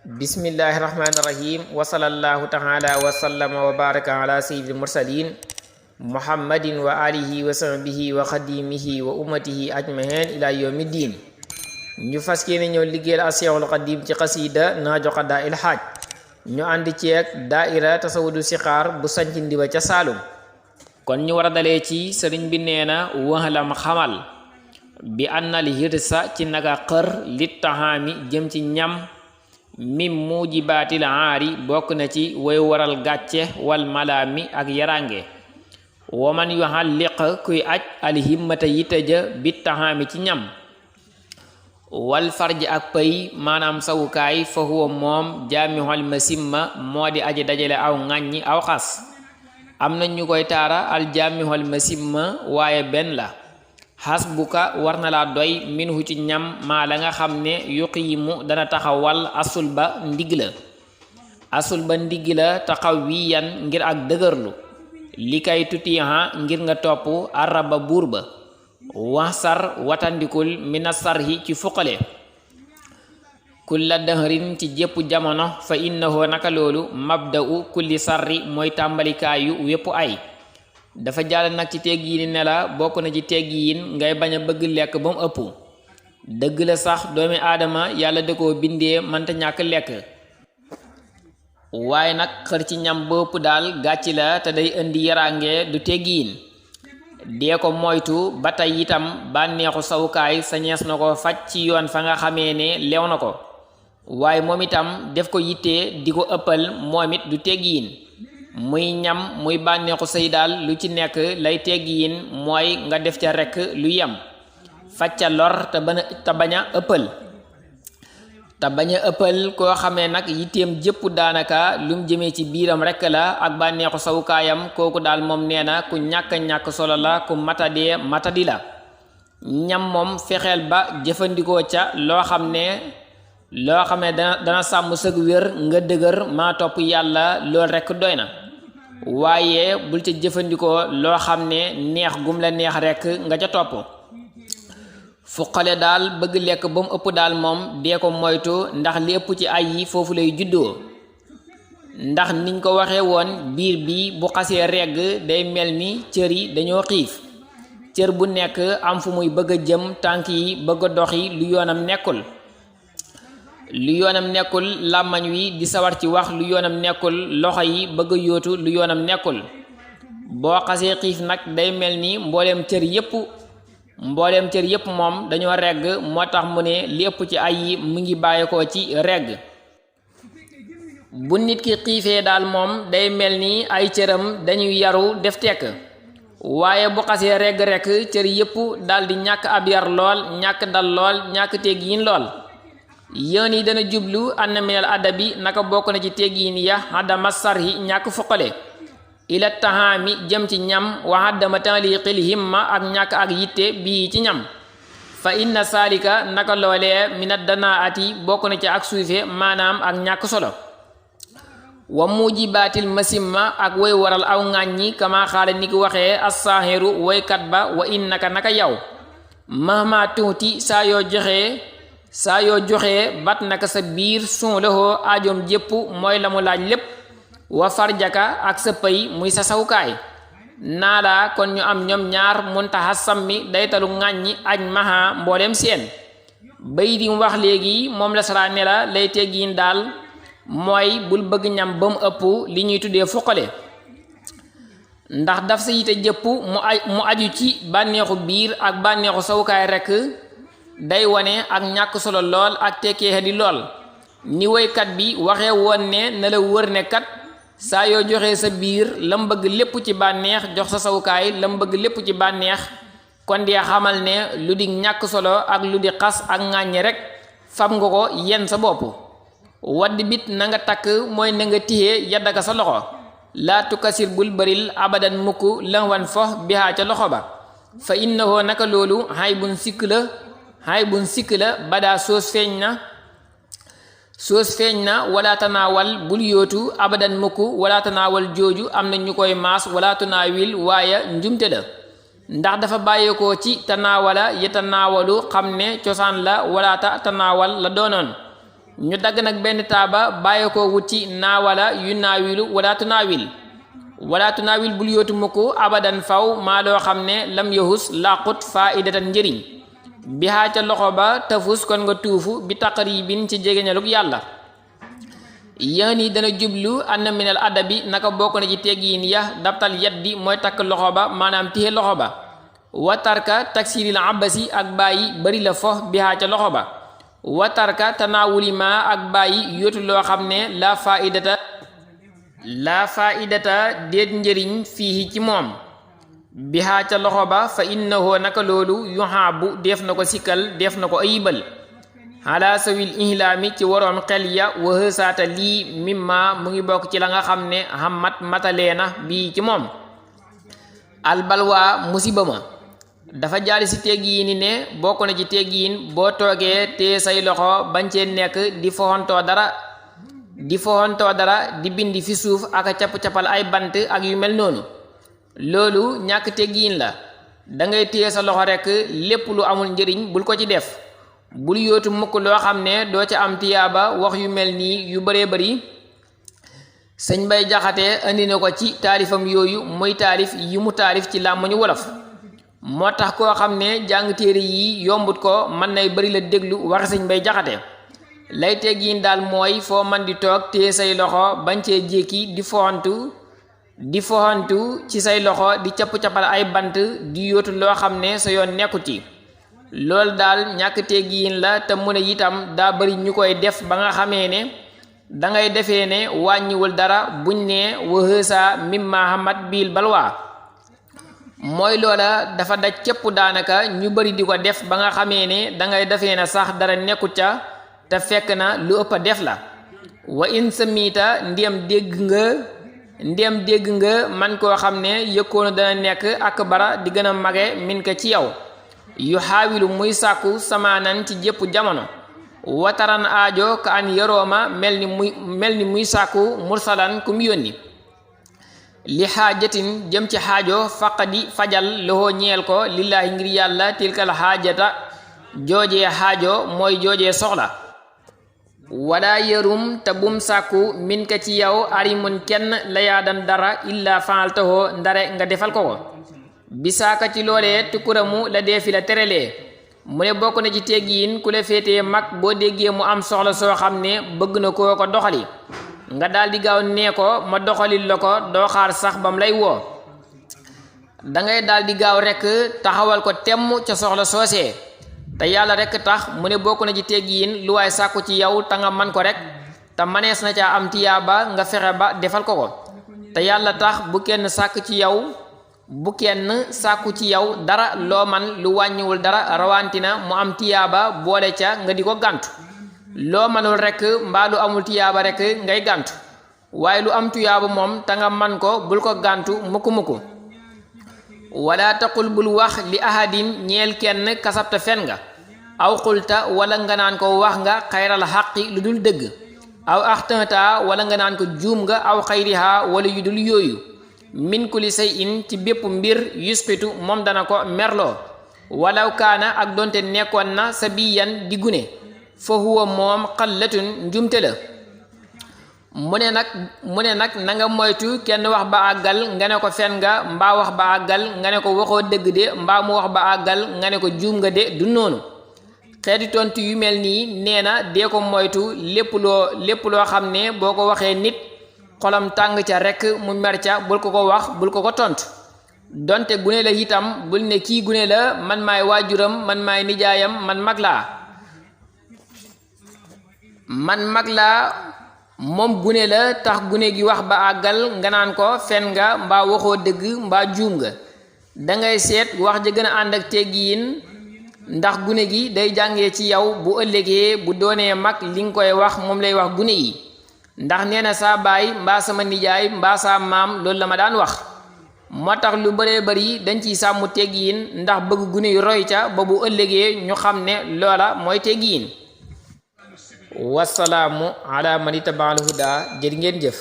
bismillahirrahmanirrahim wa sallallahu ta'ala wa sallama wa baraka ala sayyidil mursalin muhammadin wa alihi wa sahbihi wa khadimihi wa ummatihi ajmahin ila yawmiddin. ñu fas yéene ñëw liggéeyal Seexul Xadiim ci xasiida Naaju Qadaa'il Haaj ñu ànd ceeg daaira tasawudu sixaar bu sanc Ndiba ca Saalum. kon ñu war a dalee ci sëriñ bi nee na waxalam xamal bi annal hirsa ci naka xër lit taxaami jëm ci ñam mim mujibaatil aari bokk na ci way waral gàcce wal malaami ak yarange waman yu xalliq kuy aj alhimmata yitte ja bit taxaami ci ñam wal farj ak pay maanaam sawukaay fa huwa moom jaamihol masimma moo di aji dajale aw ŋàññi aw xas am na ñu koy taara al jaamihol masimma waaye benn la xasbuka war na laa doy minhu ci ñam maa la nga xam ne yuqiimu dana taxawal asul ba ndigg la taxaw wiyan ngir ak dëgërlu li kay tutiha ngir nga topp araba buur ba waxsar watandikul mina sarhi ci fuqale kulla dahrin ci jépp jamono fa innahu naka loolu mabda'u kulli sarri mooy tàmbalikaayu wépp ay dafa jàll nag ci teggiin ne la bokk na ci teggiin ngay bañ a bëgg lekk ba mu ëpp dëgg la sax doomi aadama yàlla da koo bindee mënta ñàkk lekk waaye nag xër ci ñam ba ëpp daal gàcci la te day indi yaraange du teggiin dee ko moytu ba tey itam bànneexu sawukaay sañees na ko faj ci yoon fa nga xamee ne leew na ko waaye moom itam def ko yittee di ko ëppal moom it du teggiin muy ñam muy bànneexu say daal lu ci nekk lay teggiin mooy nga def ca rekk lu yem faj ca lor te bañ a ëppal koo xamee nag yitteem jëpp daanaka lum jëmee ci biiram rekk la ak bànneexu sawukaayam kooku daal moom nee na ku ñàkk solo la ku matadi la ñam moom fexeel ba jëfandikoo ca loo xam ne dana sàmm sëg wér nga dëgër maa topp yàlla lool rekk doy na waaye bul ca jëfandikoo loo xam ne neex gum la neex rekk nga ca topp fuqale daal bëgg lekk ba mu ëpp daal moom dee ko moytu ndax li ëpp ci ay yi foofu lay juddoo ndax niñ ko waxee woon biir bi bu xasee regg day mel ni cër yi dañoo xiif cër bu nekk am fu muy bëgg a jëm tànk yi bëgg a doxi lu yoonam nekkul làmmañ wi di sawar ci wax lu yoonam nekkul loxo yi bëgg a yóotu lu yoonam nekkul boo xasee xiif nag day mel ni mbooleem cër yépp moom dañoo regg moo tax mu ne li ëpp ci ay yi mu ngi bàyyeekoo ci regg bu nit ki xiifee daal moom day mel ni ay cëram dañuy yaru def tekk waaye bu xasee regg rekk cër yépp daldi ñàkk ab yar lool ñàkk dal lool ñàkk teggiin lool yéen yi dana jublu ann minal adabi naka bokk na ci teggiin ya adama sarhi ñàkk fuqale ila tahaami jëm ci ñam wa adama taliqil himma ak ñàkk ak yitte bii ci ñam fa inna salika naka loolee minad danaati bokk na ci ak suufe maanaam ak ñàkk solo wa mujibaatil masimma ak way waral aw ŋàññi kama xaala ni ki waxee assaahiru woykat ba wa innaka naka yow mahma tuuti saa yoo joxee bat naka sa biir sun lahoo aajoom jépp mooy la mu laaj lépp wa farjaka ak sa pay muy sa sawukaay naala kon ñu am ñoom ñaar muntaha sammi daytalu ŋàññi aj maha mbooleem seen bay di wax léegi moom la sara ne la lay teggiin daal mooy bul bëgg ñam ba mu ëpp li ñuy tuddee fuqale ndax daf sa yite jëpp mu aju ci bànneexu biir ak bànneexu sawukaay rekk day wane ak ñàkk solo lool ak tekkee di lool ni woykat bi waxee woon ne na la wër ne kat saa yoo joxee sa biir lam bëgg lépp ci bànneex jox sa sawukaay lam bëgg lépp ci bànneex kon dee xamal ne lu di ñàkk solo ak lu di xas ak ŋàññi rek fab nga ko yenn sa bopp wadd bit na nga takk mooy na nga téye yaddaka sa loxo laa tukasir bul bëril abadan mukk lëngwan fox bihaa ca loxo ba fa innahu naka loolu xay bun sikk la badaa soos feeñ na wala tanaawal bul yootu abadan mukk wala tanaawal jooju am na ñu koy maas wala tunaawil waaye njumte la ndax dafa bàyyeekoo ci tanaawala yetanaawalu xam ne cosaan la wala ta tanaawal la doonoon ñu dagg nag benn taaba bàyyi ko wut ci naawala yu naawilu wala tunaawil bul yootu mukk abadan faw maa loo xam ne lam yahus laqut faidatan njëriñ bihaa ca loxo ba tafus kon nga tuufu bi taqribin ci jegeñaluk yàlla yéen yi dana jublu anna minal adabi naka bokk na ci teggiin ya dabtal yaddi mooy takk loxo ba maanaam téye loxo ba watarka taksiril abasi ak bàyyi bari la fo bihaa ca loxo ba watarka tanaawuli ma ak bàyyi yootu loo xam ne la faidata déet njëriñ fii ci moom bihaa ca loxo ba fa innahu naka loolu yuhaabu def na ko sikkal def na ko ayibal ala sawil ihlaami ci waroom xel ya wa hësaata lii mimma mu ngi bokk ci la nga xam ne xamat mataleena bii ci moom albalwa musiba ma dafa jaari si teggiin ni ne bokk na ci teggiin boo toogee te say loxo bañ cee nekk di foxantoo dara di bindi fi suuf ak a capp-cappal ay bant ak yu mel noonu loolu ñàkk teggiin la dangay téye sa loxo rekk lépp lu amul njëriñ bul ko ci def bul yootu mukk loo xam ne doo ca am tiyaaba wax yu mel nii yu bëree bëri sëñ Bay Jaxate andi na ko ci taalifam yooyu muy taalif yi mu taalif ci làmmiñu wolof moo tax koo xam ne jàng téere yi yombut ko mën nay bëri la déglu waxi sëñ Bay Jaxate lay teggiin daal mooy foo man di toog téye say loxo bañ cee jékki di foxantu ci say loxo di capp-cappal ay bant di yootu loo xam ne sa yoon nekku ci loolu daal ñàkk teggiin la te mu ne itam daa bari ñu koy def ba nga xamee ne dangay defee ne wàññiwul dara buñ ne wahësa mimma hamat bil balwa mooy loola dafa daj cëpp daanaka ñu bari di ko def ba nga xamee ne dangay defee ne sax dara nekkut ca te fekk na lu ëpp a def la wa in samita ndéem dégg nga man koo xam ne yëkkoonu dana nekk ak bara di gën a mage min ka ci yow yu xaawilu muy sàkku samaanan ci jépp jamono wataran aajo ka an yarooma mel ni muy sàkku mursalan ku mu yónni li xaajatin jëm ci xaajo faqadi fajal loxoo ñeel ko lillaahi ngir yàlla tilkal xaajata joojee xaajo mooy joojee soxla wala yërum te bum sàkku min ka ci yow arimun kenn layaadan dara illa faaltahoo ndare nga defal ko bisaaka ci loolee tukkuramu la deefi la terelee mu ne bokk na ci teggiin ku la féetee mag boo déggee mu am soxla soo xam ne bëgg na koo ko doxali nga daal di gaaw nee ko ma doxalil la ko doo xaar sax bam lay woo dangay daal di gaaw rekk taxawal ko temm ca soxla soosee te yàlla rekk tax mu ne bokk na ci teggiin lu waay sàkku ci yow te nga man ko rek te manees na caa am tiyaaba nga fexe ba defal ko te yàlla tax bu kenn sàkku ci yow dara loo man lu wàññiwul dara rawantina mu am tiyaaba boole ca nga di ko gàntu loo manul rekk mbaa lu amul tiyaaba rekk ngay gàntu waaye lu am tiyaaba moom te nga man ko bul ko gàntu mukk wala taqul bul wax li ahadin ñeel kenn kasabta fen nga aw xulta wala nga naan ko wax nga xayral xaqi lu dul dëgg aw axtanta wala nga naan ko juum nga aw xayriha wala yu dul yooyu min kulli shay'in ci bépp mbir yusqitu moom dana ko merloo walaw kaana ak doonte nekkoon na sabiyan di gune fa huwa moom xallatun njumte la mu ne nag na nga moytu kenn wax ba àggal nga ne ko fen nga mbaa wax ba àggal nga ne ko waxoo dëgg de mbaa mu wax ba àggal nga ne ko juum nga de du noonu xeeti tontu yu mel nii nee na dee ko moytu lépp loo xam ne boo ko waxee nit xolam tàng ca rekk mu mer ca bul ko wax bul ko tontu donte gune la itam bul ne kii gune la man maay waajuram man maay nijaayam man mag laa moom gune la tax gune gi wax ba àggal nga naan ko fen nga mbaa waxoo dëgg mbaa juum nga dangay seet wax ja gën a ànd ak teggiin ndax gune gi day jàngee ci yow bu ëllëgee bu doonee mag li nga koy wax moom lay wax gune yi ndax nee na saa baay mbaa sama nijaay mbaa saa maam loolu la ma daan wax moo tax lu bëree bëri dañ ciy sàmm teggiin ndax bëgg gune yu roy ca ba bu ëllëgee ñu xam ne loola mooy teggiin wasalaamu ala man itaba'al huda jërë ngeen jëf